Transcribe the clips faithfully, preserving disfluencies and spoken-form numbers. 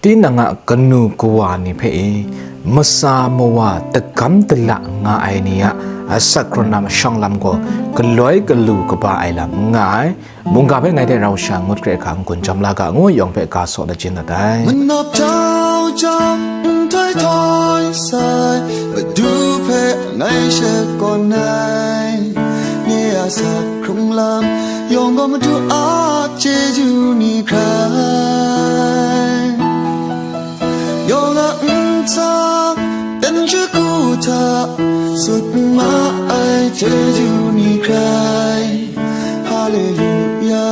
Tinang a kanu kawa ni hpe e, matsa mawa dagam dala nga ai ni a asak hkrun lam shawng lam gaw galoi galu kaba ai lam n nga ai. Mungga hpe ngai hte rau sha ngut kre hkra n-gun jawm la ga ngu yawng hpe ga saw lajin dat ai. Manap jau jau, nhtoi htoi sai, Madu hpe ngai shakawn ai. Nye a asak hkrung lam yawng gaw Madu a chyeju ni hkrai. Yawng a ntsa, dan shagu hta, sut ma ai chyeju ni hkrai. Haleluya,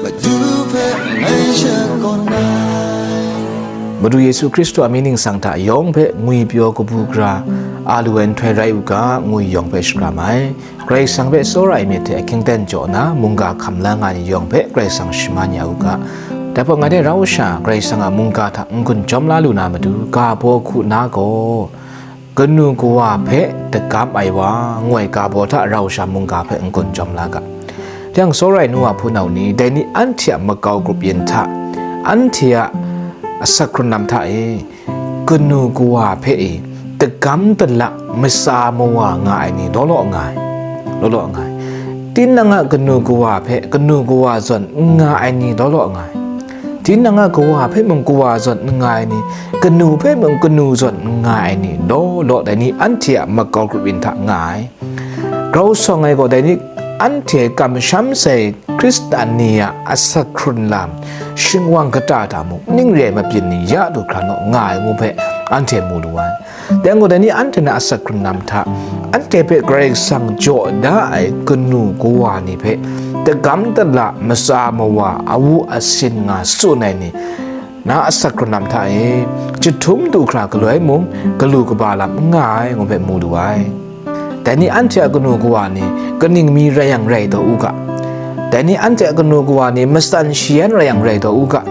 Madu hpe ngai shakawn ai. Madu Yesu Hkristu a mying ningsang hta yawng hpe ngwipyaw kabu gara a lu ai nhtoi rai u ga, ngu yawng hpe shakram ai. Karai Kasang hpe tsawra ai myit hte ahkying ten jaw nna, mungga hkam la nga ni yawng hpe Karai Kasang shaman ya u ga. Dai hpang ngai hte rau sha, Karai Kasang a mungga hta n-gun jawm la lu na matu, ga baw hku na gaw, kanu kawa hpe dagam ai wa, ngu ai ga baw hta rau sha mungga hpe n-gun jawm la ga. Yang tsawra ai nu wa hpunau ni, dai ni anhte a makau grup yin hta, anhte a asak hkrun lam hta e, kanu kawa hpe e, dagam dala matsa mawa nga ai ni law law nga ai, law law nga ai. Tinang a kanu kawa hpe kanu kawa zawn n nga ai ni law law nga ai. Tinang a kawa hpe mung kawa zawn n nga ai ni, kanu hpe mung kanu zawn n nga ai ni law law, dai ni anhte a makau grup yin hta nga ai. Grau sawng ai gaw dai ni anhte kamsham sai Hkristan ni a asak hkrun lam, shingwang kata hta mung, ning re ai mabyin ni ya du hkra naw nga ai ngu hpe anhte mu lu ai. Dai gaw dai ni anhte na asak hkrun lam hta, anhte hpe Karai Kasang jaw da ai kanu kawa ni hpe, dagam dala matsa mawa awu asin nga tsun ai ni, na asak hkrun lam hta e, chyahtum du hkra galoi mung, galu kaba lam n nga ai, ngu hpe mu lu ai. Dai ni anhte a kanu kawa ni, kaning mi rai yang rai taw u ga. Dai ni anhte a kanu kawa ni, matsan shayan rai yang rai taw u ga.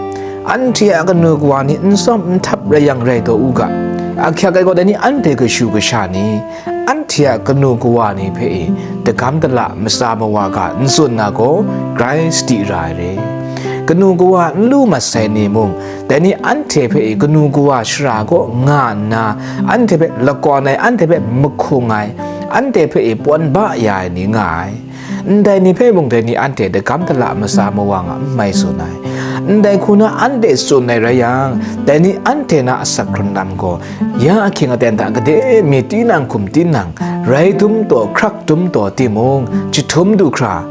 Anhte a kanu kawa ni, n tsawm n htap rai yang rai taw u ga. Ahkyak ai gaw, dai ni anhte kashu kasha ni, anhte a kanu kawa ni hpe e, dagam dala matsa mawa ga n tsun na gaw, grai sadi ra ai re. Kanu kawa n lu mat sai ni mung, dai ni anhte hpe e kanu kawa shara kaw nga nna, anhte hpe lakawn ai, anhte hpe mahkung ai, anhte hpe e pawn ba ya ai ni nga ai. Ndai ni hpe mung dai ni anhte dagam dala matsa mawa nga n mai tsun ai. Ndai hku na anhte tsun ai rai yang, dai ni anhte na asak hkrun lam gaw, ya ahkying aten hta gade mi tinang hkum tinang, rai dum taw, hkrak dum taw timung, chyahtum du hkra,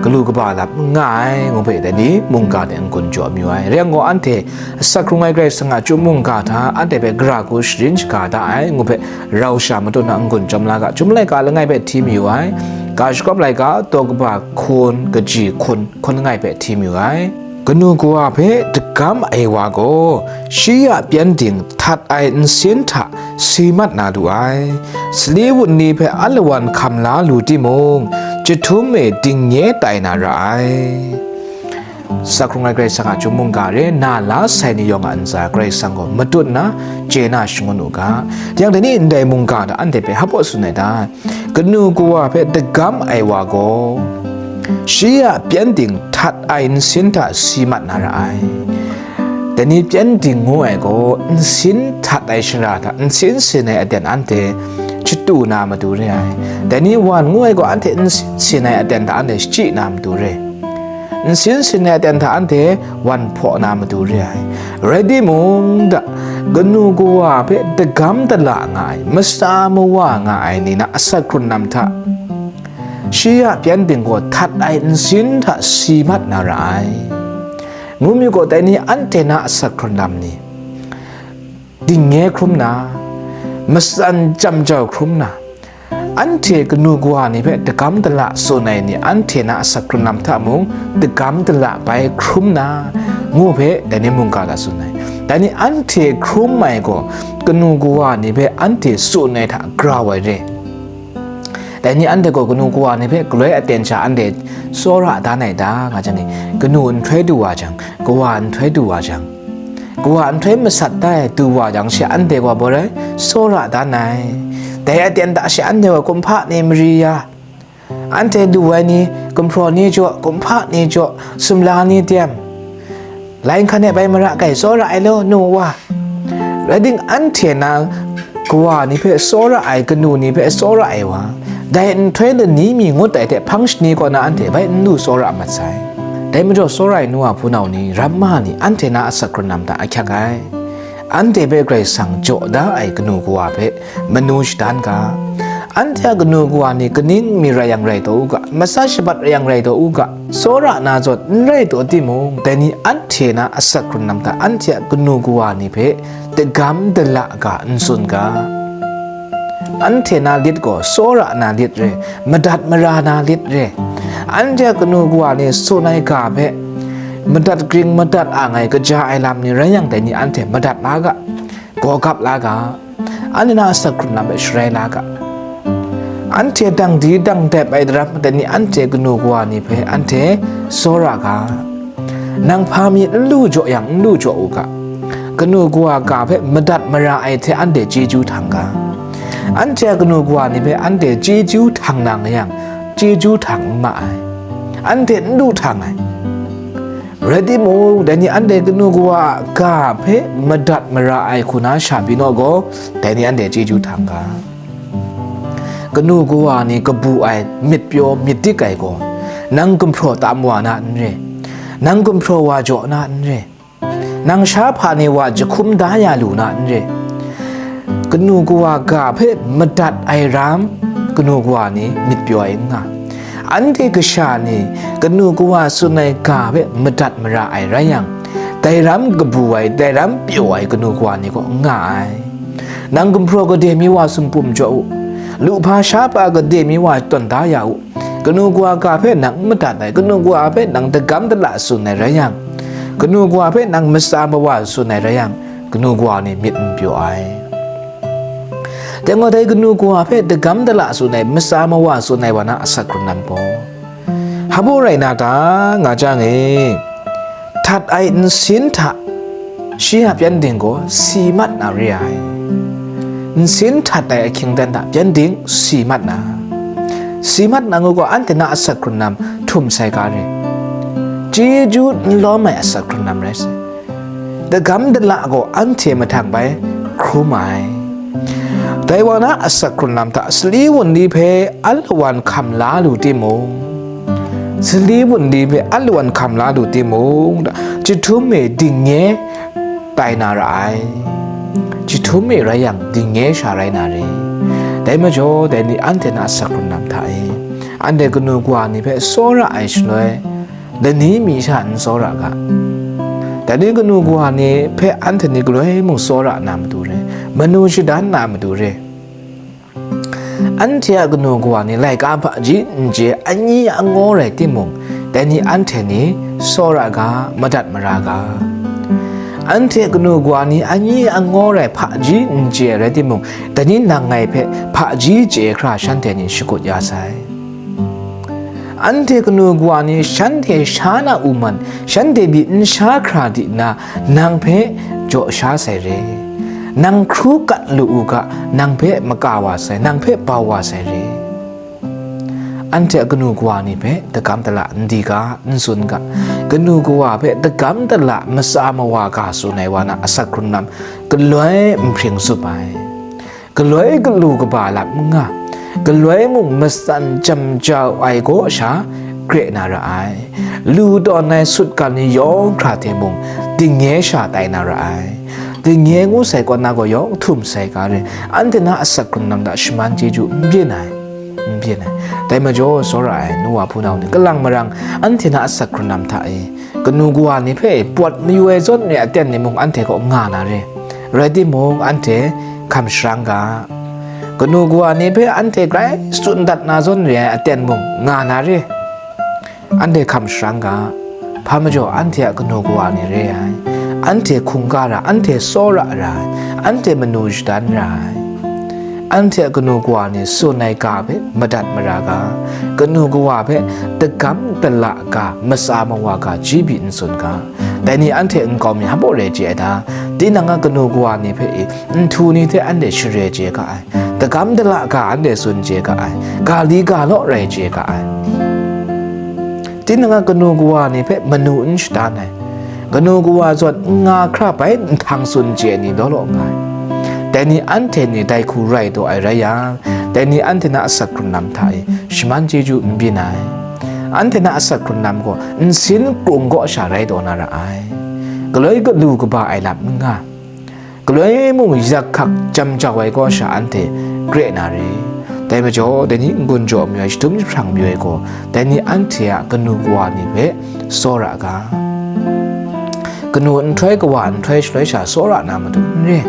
galu kaba lam n nga ai, ngu hpe dai ni mungga hte n-gun jaw amyu ai. Rai yang gaw, anhte asak hkrung ai Karai Kasang a chyum mungga hta anhte hpe gara hku sharin shaga da ai, ngu hpe rau sha matut na n-gun jawm la ga, Chyum laika langai hpe hti mayu ai, ga shakawp laika, daw kaba hkun, kaji hkun, hkun langai hpe hti mayu ai. Kanu kawa hpe dagam ai wa gaw, shi a pyengdin htat ai nsin hta si mat na lu ai. Sali wunli hpe alawan hkam la lu timung, chyahtum e dingnye tai na ra ai. Asak hkrung ai Karai Kasang a chyum mungga re, na la sai ni yawng a ntsa Karai Kasang gaw matut nna chye na shangun u ga. Yang dai ni ndai mungga hta anhte hpe hpa tsun ai ta? Kanu kawa hpe dagam ai wa gaw, shi a pyengdin htat ai nsin hta si mat na ra ai. Dai ni pyengdin ngu ai gaw, nsin htat ai shara hta nsin sin ai aten anhte chatu na matu re ai. Dai ni wan ngu ai gaw, anhte nsin sin ai aten hta anhte shachyi na matu re. Nsin sin ai aten hta anhte wan hpaw na matu re ai. Rai timung, da, kanu kawa hpe dagam dala nga ai, matsa mawa nga ai ni na asak hkrun lam hta, shi a pyengdin gaw htat ai nsin hta si mat na ra ai. Ngu mi gaw, dai ni anhte na asak hkrun lam ni, dingnye hkrum na, matsan jam jau hkrum na, anhte kanu kawa ni hpe dagam dala tsun ai ni, anhte na asak hkrun lam hta mung dagam dala bai hkrum na, ngu hpe dai ni mungga hta tsun ai. Dai ni anhte hkrum ai gaw, kanu kawa ni hpe anhte tsun ai hta grau ai re. Dai ni anhte gaw kanu kawa ni hpe galoi aten sha anhte tsawra dan ai ta, nga jang ni, kanu nhtoi du wa jang, kawa nhtoi du wa jang, kawa nhtoi masat tai du wa jang she anhte gaw boi rai tsawra dan ai. Dai aten hta she anhte gaw kumhpa ni mari ya, anhte du ai ni, gumhpraw ni jaw, kumhpa ni jaw, sumla ni dem, Lai nhkan e bai mara kai tsawra ai law, nu wa. Rai timung, anhte na kawa ni hpe tsawra ai, kanu ni hpe tsawra ai wa, dai nhtoi lani mi ngut ai hte hpang shani kaw na anhte bai n lu tsawra mat sai. Dai majaw, tsawra ai nu wa hpunau ni, ramma ni, anhte na asak hkrun lam hta ahkyak ai. Anhte hpe Karai Kasang jaw da ai kanu kawa hpe manu shadan ga. Anhte a kanu kawa ni kaning mi rai yang rai taw u ga, matsa shabat rai yang rai taw u ga, tsawra na zawn n rai taw timung, dai ni anhte na asak hkrun lam hta anhte a kanu kawa ni hpe dagam dala ga n tsun ga. Anhte na lit gaw tsawra na lit re, madat mara na lit re. Anhte a kanu kawa ni tsun ai ga hpe madat gring madat ang ai kaja ai lam ni rai yang, dai ni anhte madat la ga, gawgap la ga. Anhte na asak hkrun lam hpe sharai la ga. Anhte dang di dang dep ai daram, dai ni anhte kanu kawa ni hpe anhte tsawra ga. Nang hpa mi n lu jaw yang, n lu jaw u ga. Kanu kawa ga hpe madat mara ai hte anhte chyeju htang ga. Anhte a kanu kawa ni hpe anhte chyeju htang na nga yang, chyeju htang n ma ai. Anhte n lu htang ai. Rai timung, dai ni anhte kanu kawa a ga hpe madat mara ai hku na sha pyi naw gaw, dai ni anhte chyeju htang ga. Kanu kawa ni kabu ai myit pyaw myit dik ai gaw, nang gumhpraw tam wa na n re, nang gumhpraw wa jaw na n re, nang sha hpa ni wa jahkum da ya lu na n re. Kanu kawa ga hpe madat ai ram, kanu kawa ni myit pyaw ai n nga. Anhte kasha ni kanu kawa tsun ai ga hpe madat mara ai rai yang, dai ram kabu ai, dai ram pyaw ai kanu kawa ni gaw n nga ai. Nang gumhpraw gade mi wa sumpum jaw u, lu hpa sha hpa gade mi wa tawn da ya u. Kanu kawa ga hpe nang n madat ai, kanu kawa hpe nang dagam dala tsun ai rai yang, kanu kawa hpe nang matsa mawa tsun ai rai yang, kanu kawa ni myit n pyaw ai. Dai gaw, dai kanu kawa hpe dagam dala tsun ai, matsa mawa tsun ai wa na asak hkrun lam gaw, hpa baw rai na ta, nga jang e, htat ai nsin hta shi a pyengdin gaw si mat na re ai. Nsin htat ai ahkying dan hta pyengdin si mat na, si mat na ngu gaw, anhte na asak hkrun lam htum sai ga re. Chyeju n lawm ai asak hkrun lam rai sai. Dagam dala gaw anhte mahtang bai hkrum ai. Dai wa na asak hkrun lam hta sali wunli hpe alawan hkam la lu timung, sali wunli hpe alawan hkam la lu timung, jahtum e dingnye tai na ra ai. Jahtum e rai yang, dingnye sha rai na re. Dai majaw, dai ni anhte na asak hkrun lam hta e, anhte kanu kawa ni hpe tsawra ai shaloi, lani mi sha n tsawra ga. Dai ni kanu kawa ni hpe anhte ni galoi mung tsawra na matu re, manu shadan na matu re. Anhte a kanu kawa ni laika hpaji n chye, anyi angaw rai timung, dai ni anhte ni tsawra ga, madat mara ga. Anhte kanu kawa ni anyi angaw rai hpaji n chye rai timung, dai ni nang ngai hpe hpaji chye hkra shanhte ni shakut ya sai. Anhte kanu kawa ni shanhte sha na u man, shanhte pyi n sha hkra di nna, nang hpe jaw sha sai re. Nang hkru kat lu u ga, nang hpe maka wa sai, nang hpe bau wa sai re. Anhte a kanu kawa ni hpe dagam dala n di ga, n tsun ga, kanu kawa hpe dagam dala matsa mawa ga tsun ai wa na asak hkrun lam galoi nhpring tsup ai. Galoi galu kaba lam n nga, galoi mung matsan jam jau ai gaw sha gre na ra ai. Lu tawn ai sutgan ni yawng hkra hte mung dingnye sha tai na ra ai. Dingnye ngu sai kaw na gaw yawng htum sai ga re. Anhte na asak hkrun lam hta shaman chyeju n byin ai, n byin ai. Dai majaw, tsawra ai nu wa hpunau ni, kalang marang anhte na asak hkrun lam hta e, kanu kawa ni hpe pawt mayu ai zawn re ai aten ni mung anhte kaw nga na re. Rai timung, anhte hkam sharang ga. Kanu kawa ni hpe anhte grai tsun dat na zawn re ai aten mung nga na re. Anhte hkam sharang ga. Hpa majaw, anhte a kanu kawa ni re ai. Anhte hkungga ra, anhte tsawra ra ai, anhte manu shadan ra ai. Anhte a kanu kawa ni tsun ai ga hpe madat mara ga, kanu kawa hpe dagam dala ga, matsa mawa ga, ji pyi n tsun ga. Dai ni anhte nkau mi hpa baw re chye ai ta? Tinang a kanu kawa ni hpe e, nhtu ni hte anhte share chye ga ai, dagam dala ga anhte tsun chye ga ai, ga li ga law rai chye ga ai. Tinang a kanu kawa ni hpe manu n shadan ai, Kanu kawa zawn n nga hkra bai nhtang tsun chye ai ni law law nga ai. Dai ni anhte ni dai hku rai taw ai rai yang, dai ni anhte na asak hkrun lam hta e shaman chyeju n byin ai. Anhte na asak hkrun lam gaw nsin krung kaw sha rai taw na ra ai. Galoi galu kaba ai lam n nga. Galoi mung yak hkak jam jau ai kaw sha anhte gre na re. Dai majaw, dai ni n-gun jaw mayu ai, shadum jahprang mayu ai gaw, dai ni anhte a kanu kawa ni hpe tsawra ga. Kanu nhtoi kawa nhtoi shaloi sha tsawra na matu n re.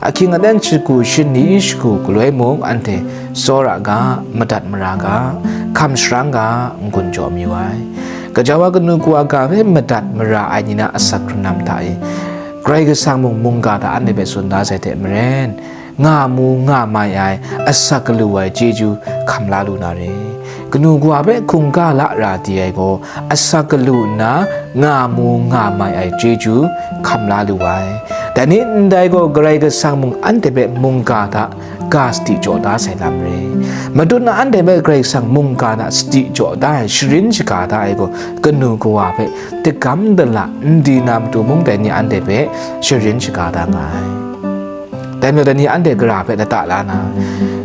Ahkying aten shagu shani shagu galoi mung anhte tsawra ga, madat mara ga, hkam sharang ga, n-gun jaw mayu ai. Gaja wa kanu kawa ga hpe madat mara ai ni na asak hkrun lam hta e, Karai Kasang mung mungga hta anhte hpe tsun da sai hte maren, nga mu nga mai ai, asak galu ai chyeju hkam la lu na re. Kanu kawa hpe hkungga la ra di ai gaw, asak galu nna nga mu nga mai ai chyeju hkam la lu ai. Dai ni ndai gaw Karai Kasang mung anhte hpe mungga hta ga sadi jaw da sai lam re. Matut na anhte hpe Karai Kasang mungga hta sadi jaw da ai, sharin shaga da ai gaw, kanu kawa hpe dagam dala n di na matu mung, dai ni anhte hpe sharin shaga da nga ai. Dai majaw, dai ni anhte gara hpe lata la na,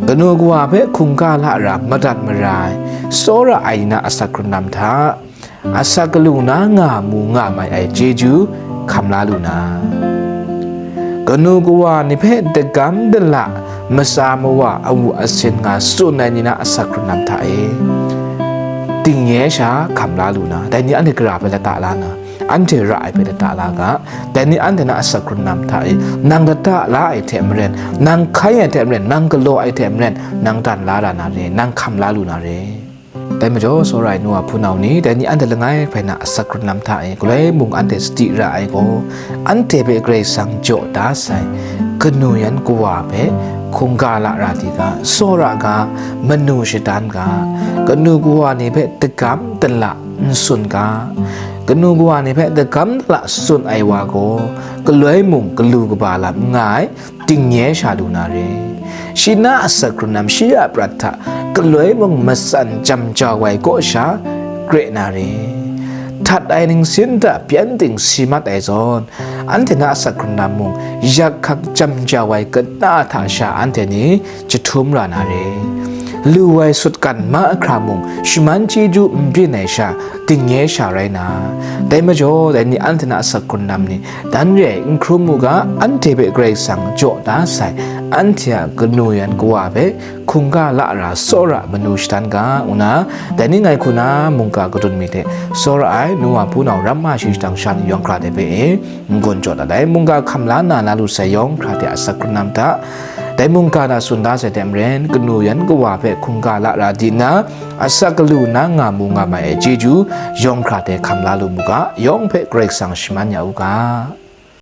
kanu kawa hpe hkungga la ra, madat mara ai, tsawra ai ni na asak hkrun lam hta, asak galu na nga mu nga mai ai chyeju hkam la lu na, kanu kawa ni hpe dagam dala, matsa mawa, awu asin nga tsun ai ni na asak hkrun lam hta e, dingnye sha hkam la lu na, dai ni anhte gara hpe lata la na, anhte ra ai hpe lata la ga. Dai ni anhte na asak hkrun lam hta e, nang lata la ai hte maren, nang hkai ai hte maren, nang galaw ai hte maren, nang dan la ra na re, nang hkam la lu na re. Dai majaw, tsawra ai nu wa hpunau ni, dai ni anhte langai hpe na asak hkrun lam hta e, galoi mung anhte sadi ra ai gaw, anhte hpe Karai Kasang jaw da sai, kanu yan kawa hpe hkungga la ra di ga, tsawra ga, manu shadan ga, kanu kawa ni hpe dagam dala n tsun ga, kanu kawa ni hpe dagam dala tsun ai wa gaw, galoi mung galu kaba lam n nga ai, dingnye sha lu na re. Shi na asak hkrun lam shi a prat hta galoi mung matsan jam jau ai kaw sha gre na re. Htat ai ningsin hta pyengdin si mat ai zawn, anhte na asak hkrun lam mung yak hkak jam jau ai kana hta sha anhte ni jahtum ra na re. Lu ai sutgan mahkra mung shaman chyeju n byin ai sha, dingnye sha rai na, dai majaw, dai ni anhte na asak hkrun lam ni, dan re ai n hkrum u ga, anhte hpe Karai Kasang jaw da sai, anhte a kanu yan kawa hpe hkungga la ra, tsawra manu shadan ga, ngu na, dai ni ngai hku na mungga kadun mi hte tsawra ai nu wa hpunau ramma shi shadang sha ni yawng hkra hte hpe e, n-gun jaw dat ai, mungga hkam la na la lu sai yawng hkra hte asak hkrun lam hta, dai mungga hta tsun da sai hte maren, kanu yan kawa hpe hkungga la ra di nna, asak galu na nga mu nga mai ai chyeju yawng hkra hte hkam la lu mu ga, yawng hpe Karai Kasang shaman ya u ga.